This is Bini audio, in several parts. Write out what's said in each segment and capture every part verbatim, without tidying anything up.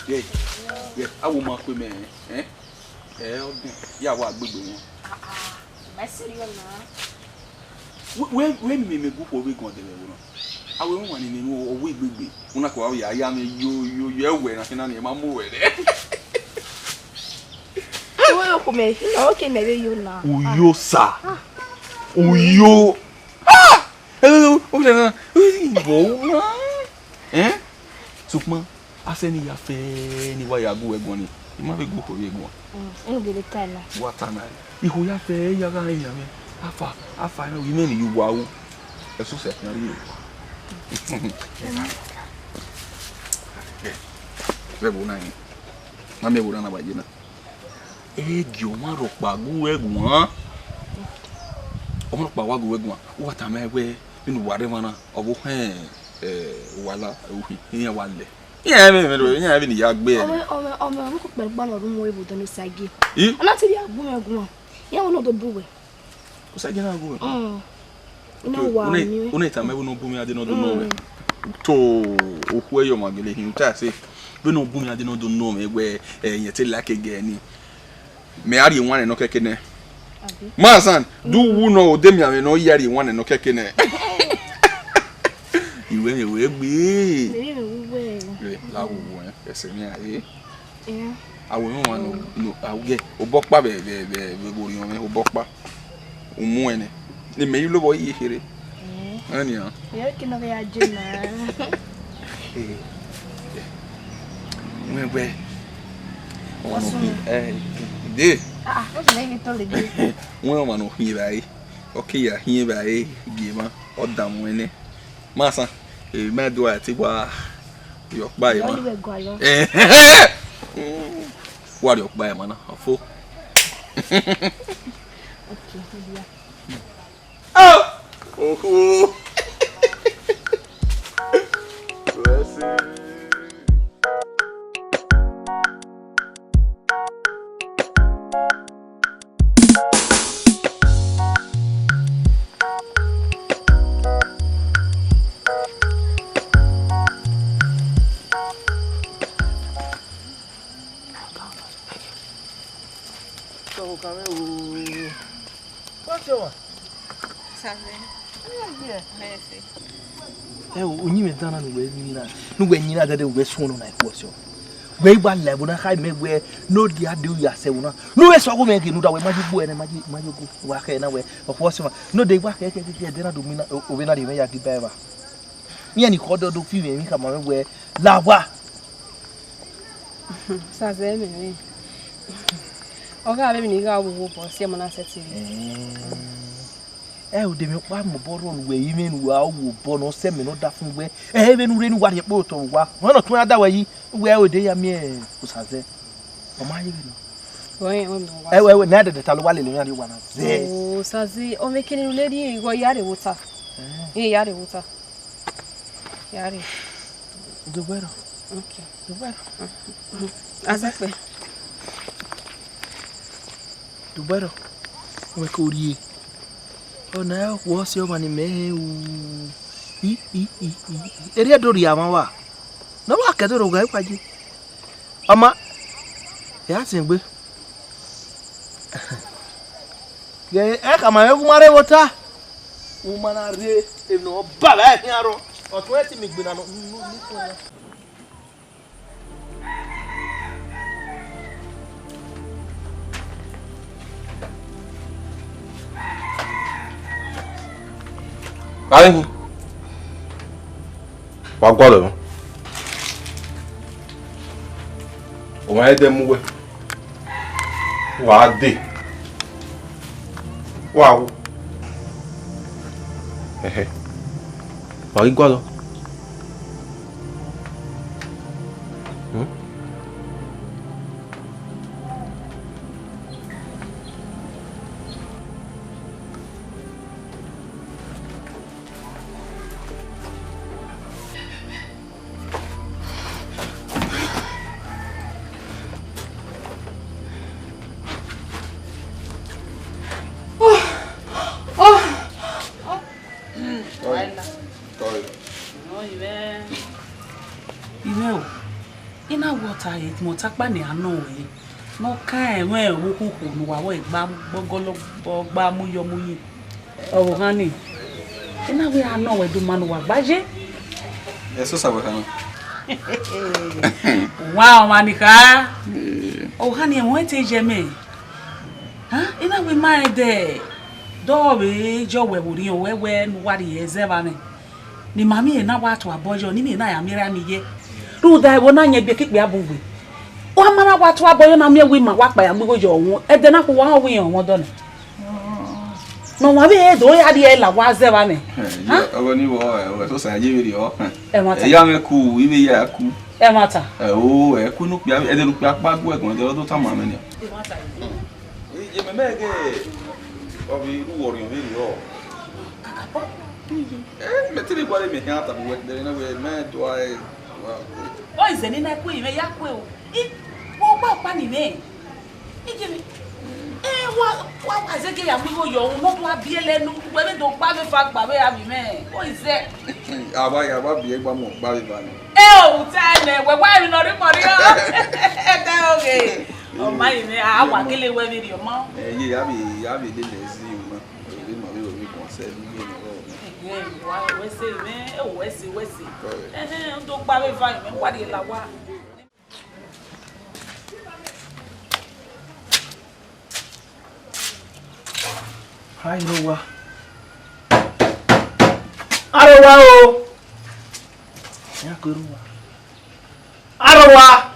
Ye, ye, a wo ma kue mẹ, eh? Eh, ọdẹn, ya wa gbegbe wọn. Mẹ serious na. Wẹ, wẹ, wẹ mẹ mẹ gu khuo vbe guan dẹ vbe ẹvbo na. A wẹ wan ni mẹ nu ọ wẹ gbegbe. Una ko ya ya mẹ yo yo yo ẹwẹ na kina ni ma mu wẹ rẹ. Wẹ ko mẹ, ina o ke mẹ vbe yo na. Uyo sa. Uyo. Ah! Eh, o lẹ na. Ibo na. Eh? Sukuma, a sẹ ne I ya fẹ ne I wa ya gu wẹ guan ni, I ma vbe gu khuo vbe guan. Mm, n gele ta na. Wa ta na. Ikhuo ya fẹ, ya gha rẹn yan mwẹ. Afa, afa, ne imẹ ne I ye uwa ru. Ẹsọsẹ khian rrie. Vbe ẹvbo na yin. Ma miẹn ẹvbo na na wa ye na. Ẹ gie ọmwa rhọkpa gu wẹ guan. Ọmwa rhọkpa wa gu wẹ guan. U wa tama ẹn wẹẹ, vbene uwa rre emwa na, ọ vbe họn, eh, uwa la, uhi, iran wa lẹ. Iran vbe, iran vbe ne I ya gbe ẹre. Ọmọ, ọmọ, ọmọ, ọmọ kpẹlẹ gba nọ ru mu evo dọ ne Osagie. I? Ọ na te rhie agbọn mwẹ guan. Iran wẹ ne ọ do bu wẹ. Osagie na gu wẹ. Mm. Una wa ni. Una tama ẹvbo ne ọ bu mwẹ a de ne ọ do nọ mwẹ. To okhuo ẹyọ ma gele hin, u ta sẹ. Vbene ọ bu mwẹ a de ne ọ do nọ mwẹ wẹẹ, eh, irẹn te like girl ni. Mẹ a rhie wanrẹn nọ kẹkẹ nẹ. Abi. Masan, do wu nọ, odemianmwẹ nọ, ya rhie wanrẹn nọ kẹkẹ nẹ. Iwẹ mwẹ wẹ gbe. Mẹ vbe mwẹ uwẹ. Re, la wo wo, eh, ẹsẹ mwẹ a, eh. Yeah. Awẹ mwẹ wan no, no, awẹ obọ ọkpa vbe, vbe, vbe, vbe ghe orhiọn mwẹ, obọ ọkpa. U mu ẹn nẹ. Ne mẹ i lobọ yi kherhe. Eh. Ẹni a. Ẹ ke nọ vbe ya je na. Eh, eh. Wẹ, wẹ. Ọmwa nọ khin, eh, de. Ah, what's the name to the day? Wẹ ọmwa nọ khin evbare. Ọ ke ya khin evbare gie emwa, ọ danmwẹ nẹ. Masan, eh, mẹ do a te wa rhie ọkpa emwa. Wẹ gualọ. Eh, wa rhie ọkpa emwa na, ọfo. Okay, yeah. Ah! Oho! Blessing. Sọvbokhan mwẹ o. What's your one? Save. Yeah, yeah. Mercy. Ẹ o, uyinmwẹ dan na ne uwẹ yin na, ne uwẹ yin na dẹdẹ uwẹ suẹn nọ na ikhuo ọsẹ. Wẹ i wa la ẹvbo na kha mẹ wẹ ne ọ dia de u ya sẹ ẹvbo na. Ne uwẹ sẹ ọghe mwẹ ghe ne u da wẹ ma ye ugbo ẹre, ma ye, ma ye ugbo. Wa khẹ na wẹ, ọkhuo ọsẹ ma. Ne ọ de wa khẹ khẹ khẹ khẹ, ẹdẹ na do mina, o, ovbi na rhie mwẹ ya gi ba ẹvba. Iran ni khọ dọdọ fi mwẹ emwi khama mwẹ wẹ, la owa. Sazẹ mẹ rẹn. Ọ gha vbe emwi ne I gha ru vbe obọ, sẹ ọmọ na sẹtin rre. Ẹ o, de emwi ọkpa mobọ rrọọ ne uwẹ rinmwian ne uwa ru obọ ne ọ sẹ mẹ ne ọ da fun wẹ, ẹ, vbene u rre ne uwa rhie ẹkpo otọ vbe owa. Ọmwa ne ọ tuẹn a da wẹ yi, wẹ o de ya miẹn Osazẹ. Ọ ma ye vbene. Wẹ, wẹ, wẹ, wẹ, ne a dẹdẹ ta lọ wa lele iran rrie owa na. Zẹ. Osazẹ, ọ vbe kene ne u lele iran igho ya rre vbe ota. Ẹ. Iran ya rre vbe ota. Ya rre. Dubẹrọ. Okay. Dubẹrọ. Azẹkpẹ. Dubẹrọ. Wẹ ko rrie. Ọna ọkhuo ọse ọmwa ne imẹ hẹ ru. I, i, i, i, i. Erriọ do rhie amwa wa. Ne ọ wa kẹ do rhogha ikhuaje. Ọ ma. Ya sẹ egbe. Ghẹ, ẹ khama mwẹ gu ma rre vbe ota. U ma na rre emwi ne ọ ba vbe a khian rrọọ. Ọ tuẹn ẹtin miẹn egbe na nọ, nu, nu, nu, nu. Kare hin. Wa gualọ mwẹ. Ọmwa ẹdẹ mu wẹ. Wa dee. Wa wu. Ẹhẹ. Wa ghi gualọ. Hmm? Sorry. Sorry. No, you were. You know. I na wẹ ọta re, mẹ ọta ọkpa ne a nọ ruẹ, ne ọ kan ẹmwẹ okhokho ne uwa vbe gba gbọgọlọ gba mu yọ mu yi. Ọvbokhan ni, I na wẹ a nọ ruẹ do ma ne uwa gba ye. Ẹsosa wẹ kha nọ. Wa ọmwa ni kha. Ọvbokhan ni, ẹmwẹ te ye mẹ. Hẹn, I na wẹ ima rẹn dẹ, dọ vbe yọ wẹ vbe orhiọn wẹ wẹ ne uwa rhie zẹ vba mwẹ. Ne ima miẹn na wa tua obọ yọ, ne imẹ na ya miẹn erha mi ye. Rhunmwuda ẹvbo na yan egbe ke ikpia bun gbe. Wa ma na wa tua obọ yọ na miẹn wẹ ima wa kpa ya mu igho yọ ọvun, ẹdẹ na khuẹ uwa họn wẹ iran ọmọdọ nẹ. Ne ọmwa vbe do ya rhie la wa zẹ vba mwẹ. Hẹn, ọghe ni vbọ, ẹ, Ẹsosa ye vberriọ. Ẹmwata. Ẹ ya mwẹ ku, I vbe ya ku. Ẹmwata. Ẹ o, ẹ ku ne ukpia, ẹdẹ ne ukpia kpa gu ẹguọn, ẹdẹ ọ do tama mwẹ nian. Ye mẹ mẹ ghe, ọ vbe ru wẹ orhiọn vberriọ. Ẹ, mẹ te rhie gualọ mẹ khian tama uwẹ, de ne wẹ mẹ do a, wa. Ọ i zẹ ne I na ku mwẹ ya ku o. I, ọkpa ọkpa ni mwẹ. I ye mwẹ. Ẹ, wa, wa, wa zẹ ghe ya mu igho yọ, ne ọ do a biẹlẹ ne uwẹ vbe do gba vbe eva gba vbe avbe mwẹ. Ọ i zẹ. A wa ya, wa biẹ gba mu gba vbe eva nẹ. Ẹ o, u ta nẹ, wẹ wa emwi ne ọ rhie mọ rriọ. Ẹ ta oghe. Ọ ma ye mwẹ, a wa gele wẹ vberriọ ma. Ẹ ye, a vbe, a vbe lele ẹzi ma. Ẹ vbe ma vbe ro vbe guan sẹ, vbe iye ne ọ rrọọ. Ẹhẹn, wa, wẹ sẹ mwẹ, ẹ o, wẹ sẹ, wẹ sẹ. Correct. Ẹhẹn, u do gba vbe eva mwẹ, wa rhie la wa. Arowa. Arowa o. Ya ko Arowa. Arowa.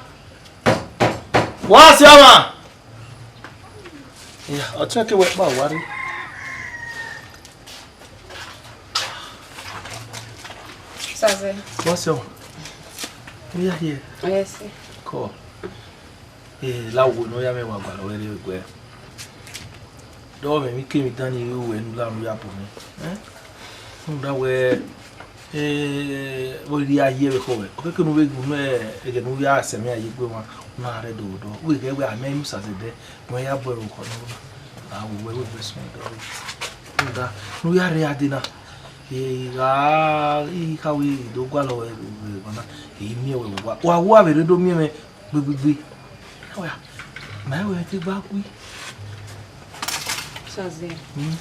Wa si ọmwa. Ya, ọtẹn ke wẹ kpa wa rre. Sazẹ. Wa si ọmwa. Iya hiẹ. Yes. Kọ. Eh, la wo ne ọ ya mwẹ wa gualọ vbe rre guẹ. Dọ mwẹ emwi kemwi dan ni ru wẹ ne u la ru ya bu mwẹ. Eh? Rhunmwuda wẹ, eh, vbe rhie a ye vbe khọ wẹ. Ọ keke ne u vbe gu mwẹ ẹghẹ ne u ya sẹ mwẹ a ye egbe mwa, u na rre do dọ. Wẹ ghẹ wẹ a mẹ inu sa zẹdẹ, wẹ ya bu ẹre okhọ ne u na. A wo wẹ wẹ vbe sẹ mwẹ dọ. Rhunmwuda, ne u ya rre a dee na. I gha, I kha wẹ I do gualọ wẹ vbe ọna, I miẹn wẹ vbe owa. Wa wa vbe rre do miẹn mwẹ. Gbegbegbe. Oya, ma wẹ te gba gui. Sazẹ. Hmm.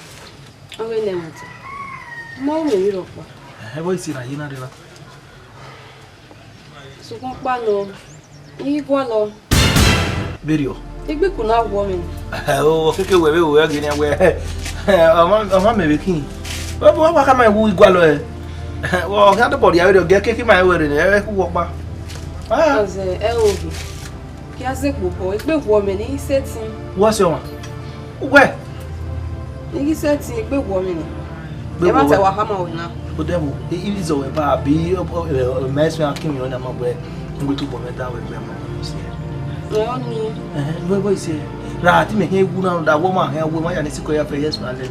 Ọ vbe nẹ ẹmwata. Ma ru mwẹ emwi rhọkpa. Ẹhẹn, vbọ isi na ye na rre na. Sokpan ọkpa nọ, I ghi gualọ. Vberriọ. Egbe ku na wọ mwẹ. O, ọ keke wẹ vbe wẹ ghe nian wẹ. Ọ ma, ọ ma mẹ vbe khin. Vbọ wa khama wu I gualọ ẹ. Ọ khian dobọ rhia vberriọ, ọ gie keke ma wẹ rre nẹ, ẹ khu wọ ọkpa. Ah. Ọzẹ, ẹ o ghi. Kia zẹ kpokpọ, egbe wọ mwẹ ne I ghi sẹtin. Wọ si ọmwa? Uwẹ? Ne I ghi sẹtin, egbe wọ mwẹ nẹ. Egbe wọ mwẹ. Ẹ ma ta wa khama wẹ na. Odẹ vbo, I, I zọ wẹ ba, abi, ọ, ọ, ẹ, ọ, mẹ sẹ akin mi ọna ma wẹ, n gbe tobọ mwẹ da wẹ gbe ma wẹ si. Ẹ, ọ ni. Ẹhẹn, wẹ, wẹ si. Ra ti mẹ hẹn wu na da wọ ma hẹn wẹ ma ya ni sikọ ya fẹ yes na lẹ.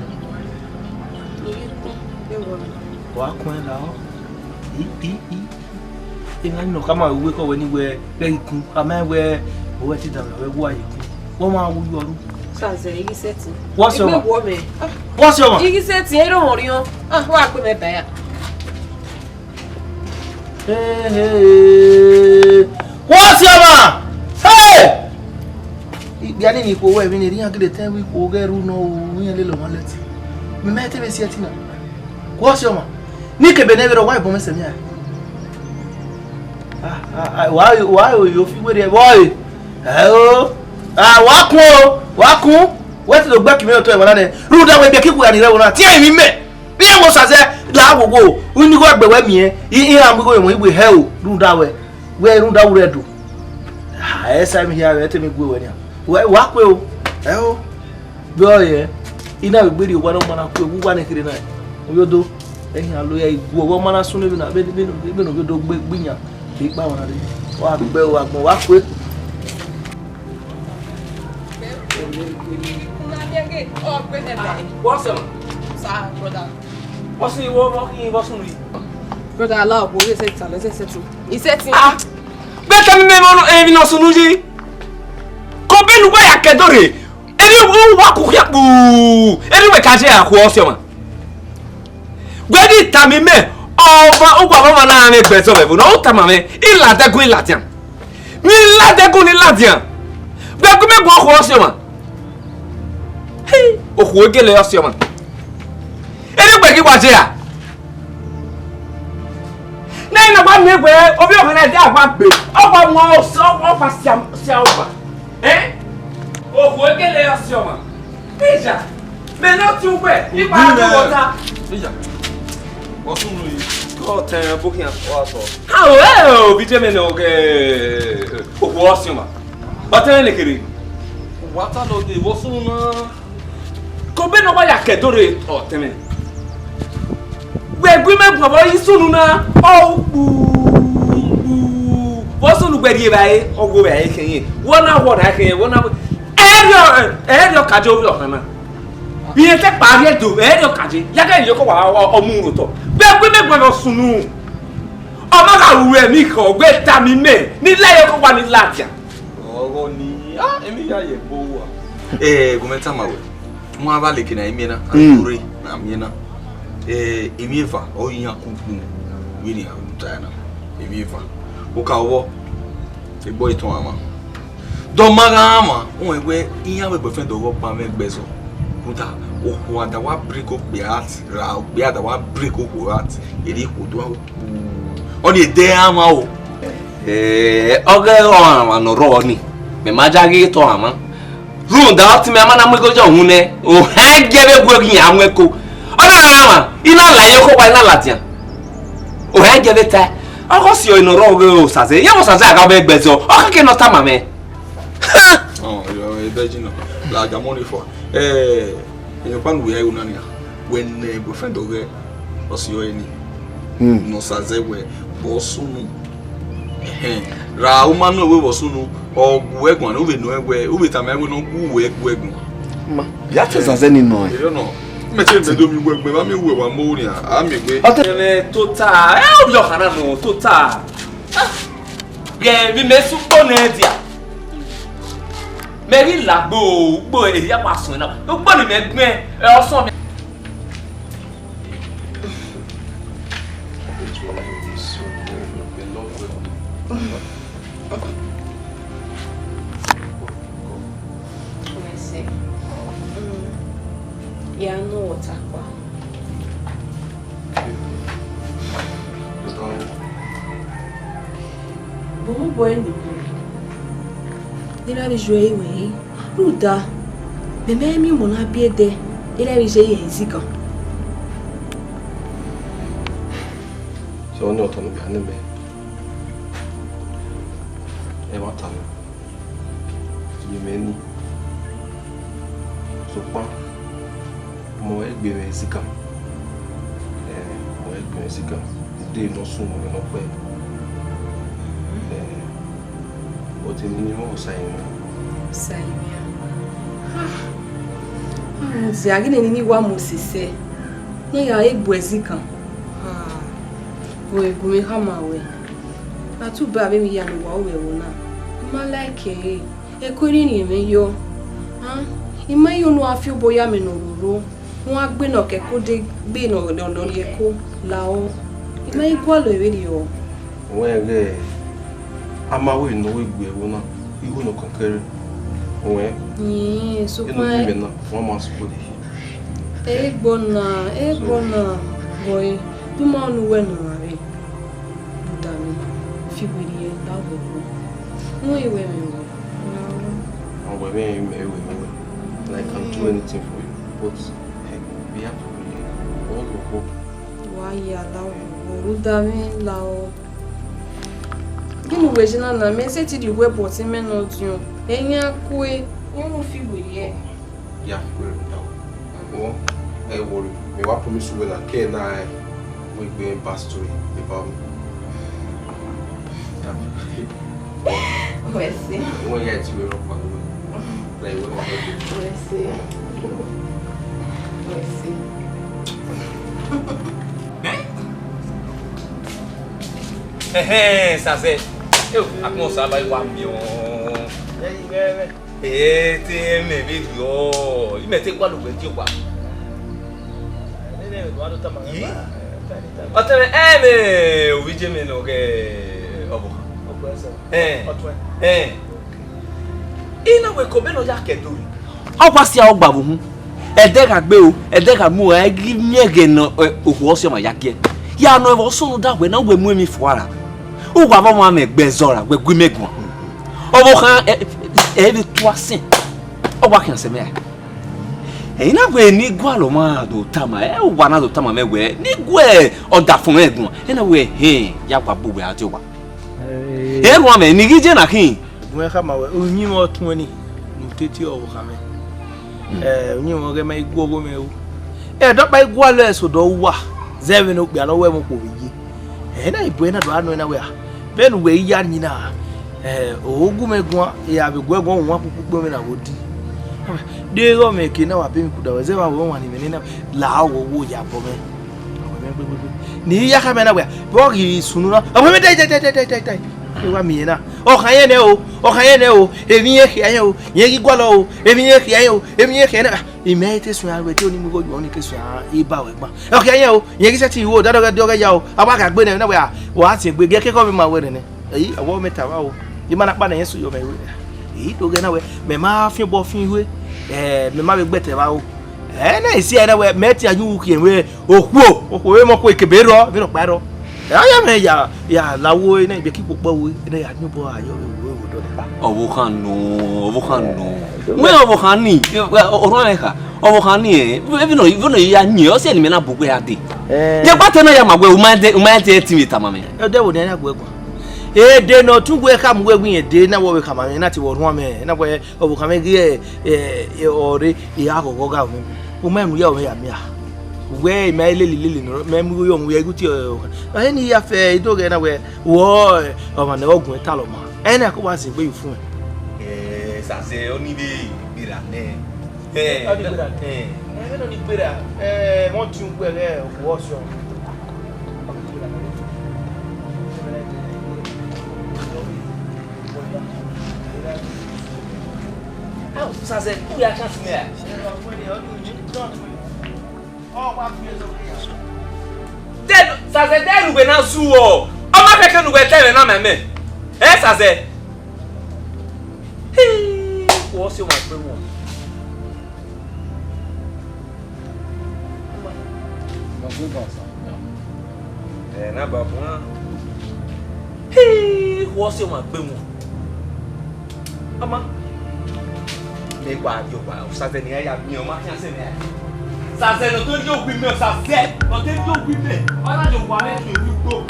I ghi kun, egbe wọ mwẹ. Wa kun la ọ. I, I, I. Emwa ni nọ khama uwu ekhọe wẹ ni wẹ ghẹ ghi kun, a ma wẹ, wẹ te danmwẹ wẹ wa ye kun. Wẹ ma wu yọ ru. Sazẹ, I ghi sẹtin. What's your egbe wọ mwẹ. What's your man? I ghi sẹtin, ẹ i ro mwẹ orhiọn. Ah, wa gbe mẹ ba ya. Hey, hey. What's your man? Hey! Ikpia ni ni khuo wẹ vbene erriọ iran gele tẹn wẹ ikhuo ghẹ ru nọ, iran lele ọmwa lẹtin. Mẹ ma te vbe si ẹtin na. What's your man? Ni kebe ne vbe rọ wa ebọ mwẹ sẹ mia. Ah, ah, ah, wa, wa, yo fi were boy. Ẹ o. Ah, wa kun o, wa kun. Wẹ te do gbe kimi otọ ẹmwẹ na nẹ. Rhunmwuda wẹ biẹ ke ikhuo gha ni rre ẹvbo na. Tiẹn emwi mẹ. Vbe iran wo sazẹ la wo wo. Unu igho ẹgbẹ wẹ miẹn. I, iran mu igho yọ iwe hẹ o. Rhunmwuda wẹ. Wẹ rhunmwuda ure do. Ah, ẹ sa emwi hia vbe te mi gue wẹ nian. Wẹ, wa kue o. Ẹ o. Vbe ọ yẹ, I na vbe gberriọ owa ne ọ ma na kue, uwa ne kherhe na. Ovbi odo, ẹhian lo ya iguọ, ọ ma na sunu vbe na, vbe, vbe, vbe ne ovbi odo gbe, gbe iyan, vbe ikpa ọmwa na dee. Wa gbe o, agbọn wa kue. What's up? Sir, brother. What's up, what, what, what's up? Brother, allow, boy, he said, he said, he said, he said, ah, better me, me, no, eh, me no sunu yi. Ko be lu wa ya kedo re. Eri u wa ku khia kpu. Eri wẹ ka je a khu ọse ọmwa. Wẹ ni tama mẹ, ọmwa, uwa ọmwa na mwẹ gbe zọ vbe ẹvbo nọ, u tama mwẹ, I ladian gu I ladian. Ni ladian gun ni ladian. Vbe gu mẹ gu okhuo ọsiọma. Hey, okhuo gele ọsiọma. Ene ugbẹ ghi wa je ra? Ne I na wa miẹn wẹẹ ovbi ọmwa na dia wa gbe, ọ wa mu ọsẹ, ọ wa sia, sia ọgba. Eh? Okhuo gele ọsiọma. Ija, mẹ ne ọ tie ugbẹ, I wa ru wọta. Ija, ọ sunu yi, ọ tẹn ẹbokhian, ọ a sọ. Ha, o, eh, ovbi je mẹ ne ọ ghe, okhuo ọsiọma. Ọ tẹn ne kere. Wa ta lọ de, vbọ sunu na. Kobe ne ọ wa ya kẹ do rre ọtẹn mwẹ. Wẹ gu mẹ guan vbe ọ i sunu na, ọ kpu, kpu. Vbe ọ sunu gbe rhie evbare, ọ wo evbare khẹn yẹn. Wẹ ọ na wọ na khẹn yẹn, wẹ ọ na wọ. Ẹrriọ, ẹrriọ ka je ovbi ọkhan na. Rhie te kpa rhie do, ẹrriọ ka je. Ya ghe yoko wa, ọ, ọ mu ro otọ. Wẹ gu mẹ guan vbe ọ sunu. Ọ ma gha ru ẹmwẹ ikọ, ọ gbe tama mẹ, ne I la yoko wa ni ladian. Ọghọ ni, ah, emwi ya ye ebo uwa. Eh, gu mẹ tama wẹ. Mu ava leke na imiẹn na, a rre na miẹn na. Eh, emwi eva, ọ iran ku kpu, vbene a ru ta na. Emwi eva. Oka vbọ, egbe ọre tọn ama. Dọ ma gha ma, wọn wẹ iran vbe boyfriend ọghọ kpa mwẹ gbe zọ. Rhunmwuda, okhuo a da wa break okpia heart, ra okpia da wa break okhuo heart, erriọ ikhuo do. Ọ ni ede ama o. Eh, ọghe ọmwa ne ọ rrọọ ni, mẹ ma ya ghi tọ ama. Rhunmwuda ọtẹn mwẹ a ma na mu igho yọ uhunmwu nẹ, ohẹn gie vbe gu eghi iran mu ẹko. Ọ na rran ama, I na la ye okhuo owa, I na ladian. Ohẹn gie vbe tae, ọ ghe ọ si ọre ne ọ rrọọ ghe Osaze, iran Osaze a gha vbe gbe ẹzọ, ọ keke ne ọ tama mwẹ. Ha! Oh, yeah, I bet you know. Like, I'm only for. Eh, in your plan, we are union. When, eh, boyfriend ọghẹ, ọ si ọre ni. Hmm. Ne Osaze wẹ, vbe ọ sunu. Ẹhẹn. Ra u ma nọ wẹ vbe ọ sunu, ọ gu ẹguan, u vbe nọ wẹ, u vbe tama wẹ ne ọ gu wẹ gu ẹguan. Ma, ya te Osaze ni nọ ẹ. Ẹ nọ. Mẹ te mẹ do mi wẹ gbe, ma mi wẹ wa mo rian, a mi gbe. Ọ te mẹ tota, ẹ, ovbi ọkhan na nọ, tota. Ghẹ vbe mẹ sẹ ugbo nẹ dia. Mẹ ghi lagbo, ugbo eya wa sọn na. Ugbo ni mẹ gbẹn, ẹ, ọ sọn mẹ. Wẹ sẹ, mm, ya nọ ọta kpa. Vbe obọ ẹre ne I rre, ne I na vbe yo ẹre wẹ re, rhunmwuda, mẹ ma miẹn ọmọ ne a biẹ ẹdẹ, I na vbe ye ẹre izigan. Sẹ ọnii ọtẹn ne ọ bia ne mẹ, ẹmwata nọ. Ye mwẹ ni. Sokpan, ọmọ ẹre gbe mwẹ izigan. Eh, ọmọ ẹre gbe mwẹ izigan. Ude ne ọ sunu mwẹ nọ kpẹẹ. Eh, but emwi ne I mwẹ Osaemwian. Osaemwian. Ah. Ah, Osaemwian, ghe nene I wa mu sẹ sẹ. Ne ọ ya re gbe izigan. Ah. Vbe gu mwẹ khama wẹ. A tu ba vbe emwi hia ne uwa ru vbe ẹvbo na. I ma like ẹre. Ẹko rhiẹnrhiẹn mwẹ yọ. Ah, I ma yo ne uwa fi obọ ya mẹ ne ọ roro. Uwa gbe ne ọ ke ẹko de gbe ne ọ, ne ọ, ne ọ rhie ẹko la ọ. I ma i gualọ vberriọ. Wẹ ghẹ, a ma wẹ ne ọ wẹ gbe ẹvbo na, igho ne ọ kan kẹre. Wẹ, Yẹn, eno sokpan, bi mẹ na, wọn ma sukọ de. Ẹgbọ na, ẹgbọ na, bọe, du ma ọnii wẹ ne ọ ma rre. Buda mi, fi werriẹ, la wẹ kpo. Wẹ i wẹ mẹ wẹ. Ọ wẹ mẹ, mẹ wẹ, mẹ wẹ. And I can do anything for you, but, eh, we have to be all the hope. Wa ya la wẹ, buda mi la o. Gịnị wẹ je na na mẹ sẹ te I rhie uwu ẹbọ ọtẹn mwẹ ne ọ diọn? Ẹyan kue, irun fi werriẹ. Ya, wẹ, ya. Wọ, ẹ worry. Mẹ wa promise wẹ na kẹ na, eh, we gbe back story about me. Wẹ sẹ. Wọ ya ti wẹ rọ pa wẹ. Like, wẹ. Wẹ sẹ. Wẹ sẹ. Ẹhẹn, Sazẹ. Eo, akpọn Osa ba wa miẹn. Ẹ, te mẹ vbe rriọ, imẹ te gualọ wẹ die owa. Yi? Ọtẹn mwẹ, ẹ, mẹ, ovbi iye mwẹ ne ọ ghe ọvbokhan. Ẹn, ẹn. I na wẹ ke obọ ne ọ ya ke do re. Ọ wa si aro gba vbe uhun. Ẹdẹ gha gbe o, ẹdẹ gha mu ra, ẹ ghi miẹn ẹghẹ ne okhuo ọse ọmwa ya giẹ. Ya nọ ẹvbo ọsọ ne ọ da wẹ na wẹ mu emwi fua ra. Uwa vbe ọmwa mwẹ gbe ẹzọ ra, wẹ gu imẹ guan. Ọvbokhan ẹ, ẹ vbe tua sẹn. Ọ wa khian sẹ mẹ ra. Ẹ i na wẹ ne I gualọ ọmwa do tama, ẹ uwa na do tama mwẹ wẹ, ne I gu ọdafẹn mwẹ guan. Ẹ na wẹ, hẹn, ya wa bu wẹ a tie owa. Ẹ ruan mwẹ, ne I ghi je na khin. Gu mwẹ khama wẹ, uyinmwẹ ọtuẹn ni, ne u tete ọvbokhan mwẹ. Ẹ, uyinmwẹ ọghẹ ma i gu ọghọ mwẹ o. Ẹ, dọkpa i gualọ ẹse odọ uwa, zẹ vbene okpia ne ọ wẹ mwẹ okhuo vbe ye. Ẹ, na i bu ẹre na do gha nọ ẹre na wẹ a, vbene uwẹ i ya yin na, ẹ, ogu mwẹ guan, I gha vbe gu ẹre guan, wan kpukpukpu mwẹ na vbe odi. Deghẹ ọ mwẹ eke na wa be emwi kuda, wẹ zẹ vbe aro ọmwa ni mwẹ nena, la ọghọ wo ya bọ mwẹ. Ọmọ mwẹ gbegbe. Ne I ya khama ẹre na wẹ a, vbe ọ ghi sunu na, ọmọ mwẹ dai, dai, dai. I wa miẹn na. Ọ khan yẹn nẹ o, ọ khan yẹn nẹ o, emwi yẹn khian yẹn o, yẹn ghi gualọ o, emwi yẹn khian yẹn o, emwi yẹn khian na. Imẹ i te suẹn aro ẹte, oni mu igho yuọ, oni ke suẹn aro iba ruẹ gban. Ọ khian yẹn o, yẹn ghi sẹtin ru o, dadẹ ọghẹ, de ọghẹ ya o, a wa gha gbe nẹ, na wẹ a, wa tie egbe, gie keke ọ vbe ma wẹ nẹ nẹ. Eyi, ọwọ mẹ ta vba o, ima na kpa nẹ yẹn su yọ mẹ ru. I do ghẹ na wẹ, mẹ ma fian obọ fian ihue, ẹ, mẹ ma vbe gbe ẹtẹ vba o. Ẹ na esi ẹre wẹ, mẹ tian yu khian wẹ, okhuo, okhuo vbe mọ okhuo ekebe rrọọ, vbe rhọkpa rrọọ. Ẹ, ọ ya mwẹ ya, ya la wo, ẹ na, ibie ke ikpokpọ wo, ẹ na ya yin obọ a yọ vbe wo, wo dọ nẹ. Ọvbokhan nọ, ọvbokhan nọ. Wẹ ọvbokhan ni, orhuan mwẹ kha, ọvbokhan ni, ẹ, vbene, vbene ọ ya yin, ọ sẹ ne imẹ na bu wẹ a dee. Ẹ. Rhunmwuda na ya ma wẹ, u ma dẹ, u ma dẹ ẹtin vbe tama mwẹ. Ẹ, ọ dẹ vbo ne a ya gu ẹ guan? Ede ne ọ tun wẹ khama uwẹ wẹ irẹn dee, na wẹ ọ vbe khama mwẹ, na te vbe orhuan mwẹ, na wẹ ọvbokhan mwẹ ghi, ẹ, ẹ, ọ rre, I gha ghọghọ gha mwẹ. U ma enu ya mwẹ ya mia. Wẹ I ma lele lele nọ, mẹ mu igho yọ mu ya igu tie ọvbokhan. Ọ hẹ ne I ya fẹ, I do ghẹ na wẹ, wọ, ọmwa ne ọ gun ẹta lọ ma. Ẹna ko wa zin egbe ye ufumwẹ. Ẹ, sasẹ, ọ ni vbe gbera nẹ. Ẹ, ọ ni gbera. Ẹ. Ẹ, vbene ọ ni gbera, ẹ, wọ́n ti ń gbẹrẹ ọ̀pọ̀ ọ̀sẹ̀ ọ̀hún. Au, sasẹ, u ya chance mẹ a? Then, sasẹ, then we na zu ọ. Ọ ma kẹkẹ ne uwẹ tẹ mwẹ na mẹ mẹ. Ẹ, sasẹ. Hii, wọ si ọmwa gbe wọn. Ẹ, na ba guan. Hii, wọ si ọmwa gbe wọn. Ama. Mẹ wa yo wa, sasẹ ne ya miẹn, ọ ma khian sẹ mẹ. Sasẹ ne ọ to yo wi mẹ, sasẹ ne ọ to yo wi mẹ. Ọ na yo wa mẹ ke wi gbo.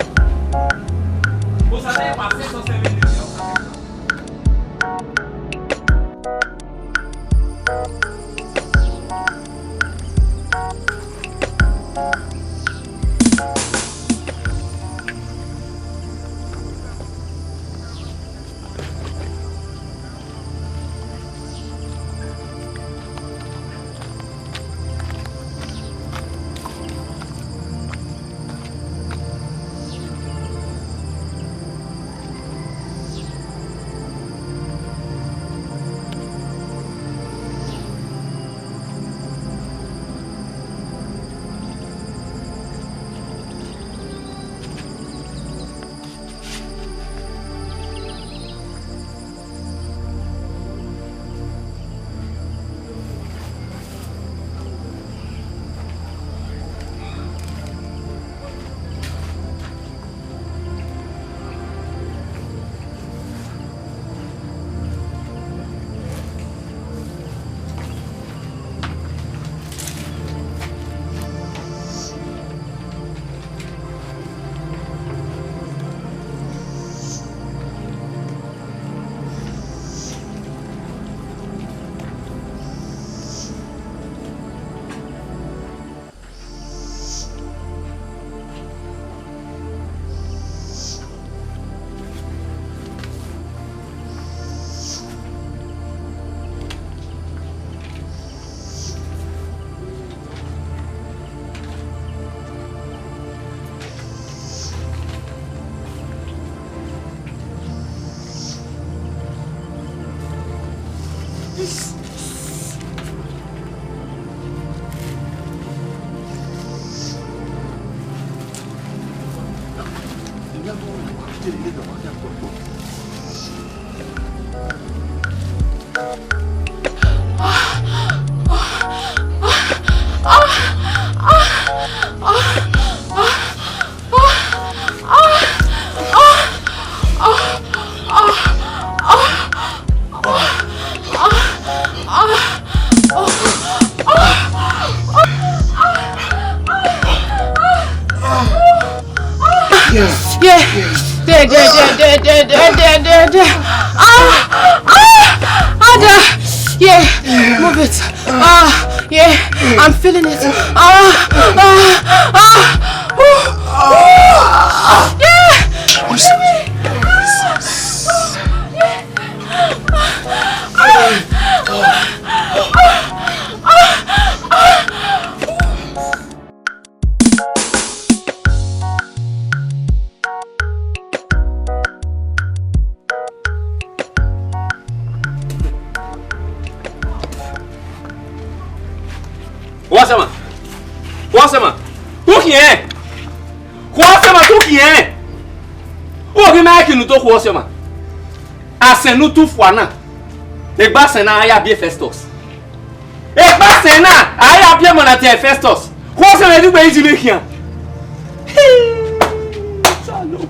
Sasẹ pa sẹ sọ sẹ mẹ ne. Yeah. There, there, there, there, there, there, there, there, there. Ah, ah, ah, there. Yeah, move it. Ah, yeah, I'm feeling it. Ah, ah, ah. Ooh, ooh. Yeah. Khuọsẹmwa, khuọsẹmwa, tu khian, khuọsẹmwa, tu khian. Uwẹ ghi ma ẹki ne u to khuọsẹmwa. Asẹn ne u tu fua na, egbe asẹn na a ya biẹ Festus. Egbe asẹn na a ya biẹ ọmọ na tie Festus. Khuọsẹmwa, dugbe iji vbe khian.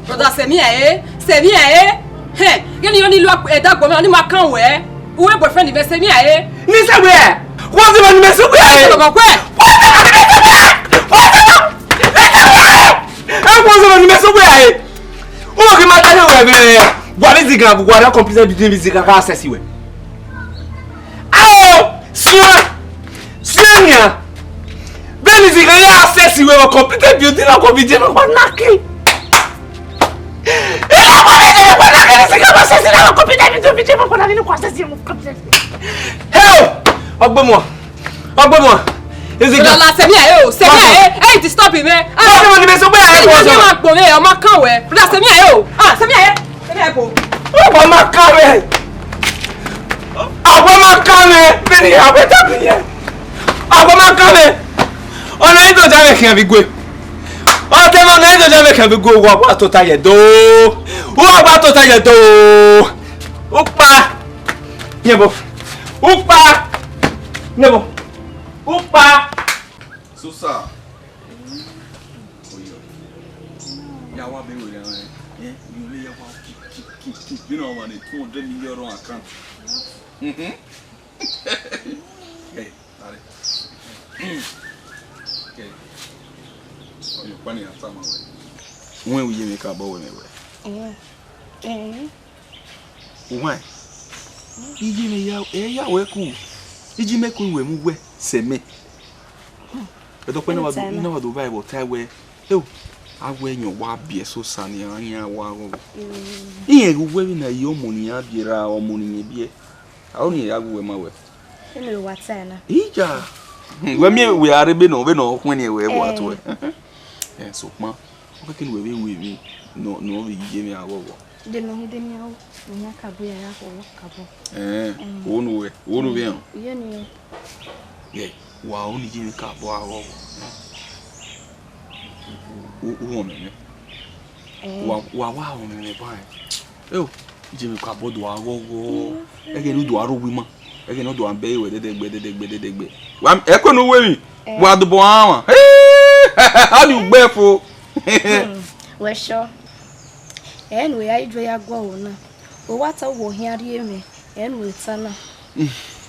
Brother, sẹ emwi ẹre, sẹ emwi ẹre. Hẹn, ghe ne I yo ni lu ẹdẹ agbọn mwẹ, ọni ma kan wẹ. Uwẹ boyfriend mwẹ, sẹ emwi ẹre. Ne I sẹ wẹ, khuọsẹmwa, ne imẹ sẹ wẹ. Ọmọ khuẹ. Khuọsẹmwa, ne imẹ sẹ wẹ. Ẹ, khuọsẹmwa, ne imẹ sẹ wẹ ẹre. Uwẹ ghi ma ta ye wẹ vbe, wa vbe zigan, wa rẹ computer bi din vbe zigan ka access wẹ. Ao, siẹn, siẹn nian. Vbene izigan ya access wẹ vbe computer bi din na, kọ vbe je na, wa na ke. Ẹ, wa na ke, wa na ke, izigan wa access na vbe computer bi din, vbe je na, wa na ke, wa access vbe computer. Hell! Ọgbọmọ. Ọgbọmọ. Izigan. Brother, sẹ emwi ẹre o, sẹ emwi ẹre, ẹ disturb mwẹ. Ah, ọgbọmọ, ne imẹ sẹ wẹ ẹre, ẹ, khuọsẹmwa. Ọgbọmọ, ọmọ kan wẹ. Ah, sẹ emwi ẹre o. Ah, sẹ emwi ẹre. Sẹ emwi ẹre, bro. Ọgbọmọ kan wẹ. Agbọmọ kan mwẹ, vbene a wẹ ta vbe ye. Agbọmọ kan mwẹ. Ọna i do dia mwẹ khian vbe igue. Ọtẹn mwẹ, ọna i do dia mwẹ khian vbe igue, wa gba tota ye do. Wa gba tota ye do. Ukpa. Nyẹbo. Ukpa. Nyẹbo. Ukpa. Sosa. Oyo. Ya wa be were ẹmwẹ, eh, you lay your ki, ki, ki, ki. You know, man, two hundred million on account. Mm-hmm. Hey, are. Okay. Oyo, pani atama we. Uwẹ u ye mwẹ ka bọ wẹ mẹ wẹ. Eh. Eh. Uwẹ. Iye mwẹ ya, ẹ ya wẹ ku. Iji mẹ ku wẹ mu wẹ, sẹ mẹ. Ẹdọkpẹ na wa do, anytime, na wa do vibe ọta wẹ. Eo, a wẹ yẹn wa biẹ Sosa ni a yan wa ghọghọ. Mm. Irẹn ghe uwẹ vbe na ye ọmọ ne iran biẹ ra, ọmọ ne irẹn biẹ. Aro ne irẹn ya gu wẹ ma wẹ. Ẹ ne wa ta na. Ija. Wẹ miẹn wẹ a rre ebe nọ, vbene ọ khuẹnniẹn wẹ, wa tuẹ. Eh. Eh, sokpan. Ọ kẹkẹ ne uwẹ vbe ru emwi nọ, nọ vbe iye mwẹ aghọghọ. De nọ, de ni a ru, ne a ka bu ya, ya khuọ, ka bọ. Eh, mm. Wo nu wẹ, wo nu vbe họn. Iye ni. Ye, wa ru ne iye mwẹ ka bọ aghọghọ. U, u, u họn mẹ nẹ. Eh. Wa, wa, wa họn mẹ nẹ ba. Eo, iye mwẹ ka bọ do aghọghọ. Mm. Ẹghẹ ne u do aro wi ma. Ẹghẹ ne ọ do a bẹ wẹ dẹdẹgbẹ, dẹdẹgbẹ, dẹdẹgbẹ. Wa, ẹ kue ne uwu emwi. Eh. Wa dobọ rran mwa. Hey! A ni ugbe fo. Hmm, wẹ sure. Ẹ ne uwẹ ya ijuẹ ya guọghọ na. Wẹ wa ta wẹ ọ khian rhie mwẹ. Ẹ ne uwẹ ta na.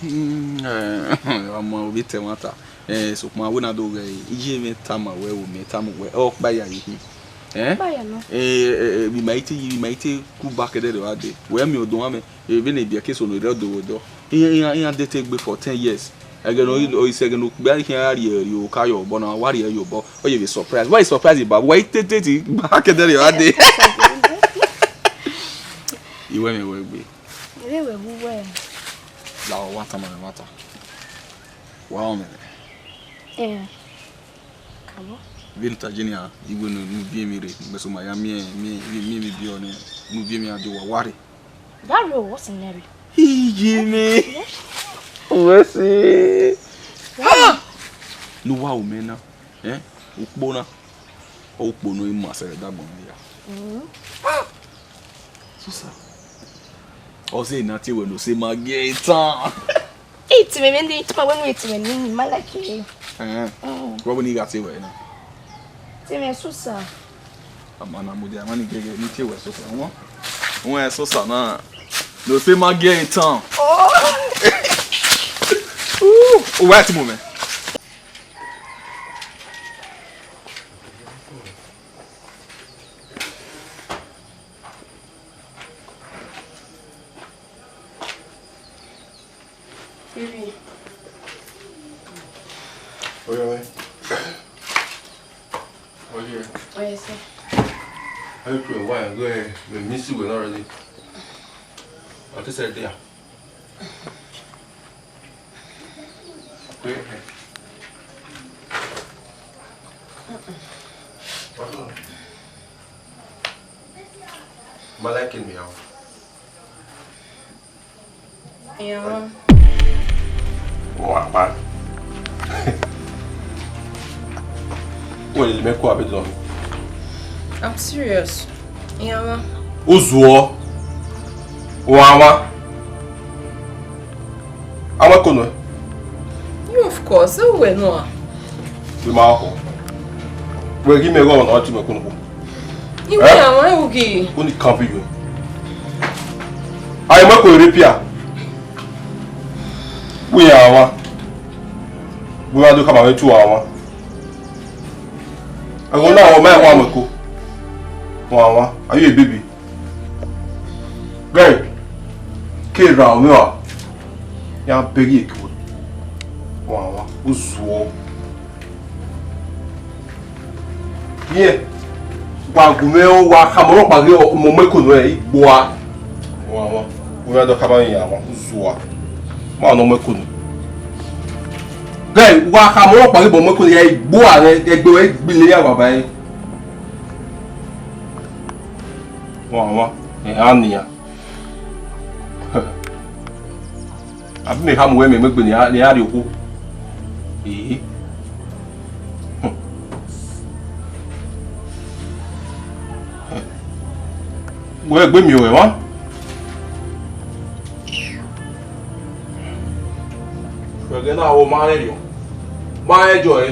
Hmm, eh, ọmọ ovbi tẹ mwa ta. Eh, sokpan wẹ na do ghẹ iye mwẹ tama wẹ, o mẹ tama wẹ. Ọ kpa ya yi hin. Eh? Kpa ya nọ. Eh, eh, eh, vbe ima i te yi, vbe ima i te ku back ẹdẹrriọ gha dee. Wẹ miẹn ọdọ mwa mẹ. Vbene ebiẹ ke so ne erha do vbe odọ. Iran, iran, iran date egbe for ten years. Ẹghẹ ne ọ, ọ i sẹ ẹghẹ ne okpia khian rhie ye oka ye obọ na, wa rhie ye obọ, ọ ye vbe surprise. Wa i surprise ba, wa i tete ti gba kẹdẹrriọ gha dee. Iwẹ mwẹ wẹ egbe. Ere wẹ wu wẹ. La ọ wa tama mwẹ mata. Wa ọ mẹ. Eh. Kamo. Vbene u ta je nian, iwẹ ne u biẹ emwi rre, mẹ sẹ ma ya miẹn, miẹn, miẹn, miẹn emwi biẹ ọnii, ne u biẹ emwi a do wa wa rre. Gha rre o, what's in there? Iye mwẹ. Wẹ si. Ne uwa ru mẹ na, eh? Ukpo na. Ukpo ne ima sẹ ẹdẹ agbọn ya. Mm. Sosa. Ọ zẹ ne a tie wẹ ne ọ sẹ ma gie tan. Iti mwẹ, vbe ne iti ma wẹ ne iti mwẹ ni, ma like e. Eh. Mm. Wẹ wẹ ne I gha tie wẹ na. Tie mwẹ Sosa. Ama na mudia, ama ni gege, ni tie wẹ Sosa. Wọn, wọn ẹ Sosa na. No se ma gie tan. Oh. Uh, wait a moment. Baby. Oya, man. Oya. Oya, sir. How you doing? Why? Go ahead. We miss you already. What is it there? Go ahead. What's wrong? Ma like me out. Iran mwa. Wa pa. Wẹ lele mẹ kua vbe dọ. I'm serious. Iran mwa. U zuọ. Wa mwa. Amwẹ ko nuẹ? You, of course, wẹ nuẹn. Wẹ ma khọ. Wẹ ghi mẹ ghe ọmwa ne ọ ti mwẹ ko nuẹ. Iran mwa, iran mwa, iran mwa. Oni kan fi yọ. Ai, mẹ ko re pia. Wẹ iran mwa. Wẹ ma do khama mwẹ tu iran mwa. Ẹghẹ na, ọ ma wa mwẹ ko. Iran mwa. Are you a baby? Guy, ke ra mwẹ wa. Ya bẹghe eke wẹ. Wa, wa, u zuọ. Yẹ, wa gu mwẹ, wa khama ọkpa ghe ọmọ mwẹ ko nuẹ, I gbe ua. Wa, wa, u ya dọ khama iran, wa, u zuọ. Ma nọ mwẹ ko nuẹ. Guy, wa khama ọkpa ghe ọmọ mwẹ ko nuẹ, I gbe ua rẹ, egbe wẹ gbe ne ya wa ba ẹre. Wa, wa, ẹ, a nian. Abi mẹ khama uwẹ mẹ mu egbe ne a, ne a rhie okhuo? Ee. Wẹ egbe miẹn ruẹ mwa? Wẹ ghe na, ọ ma rẹn yọ. Ma rẹn yọ, ẹ.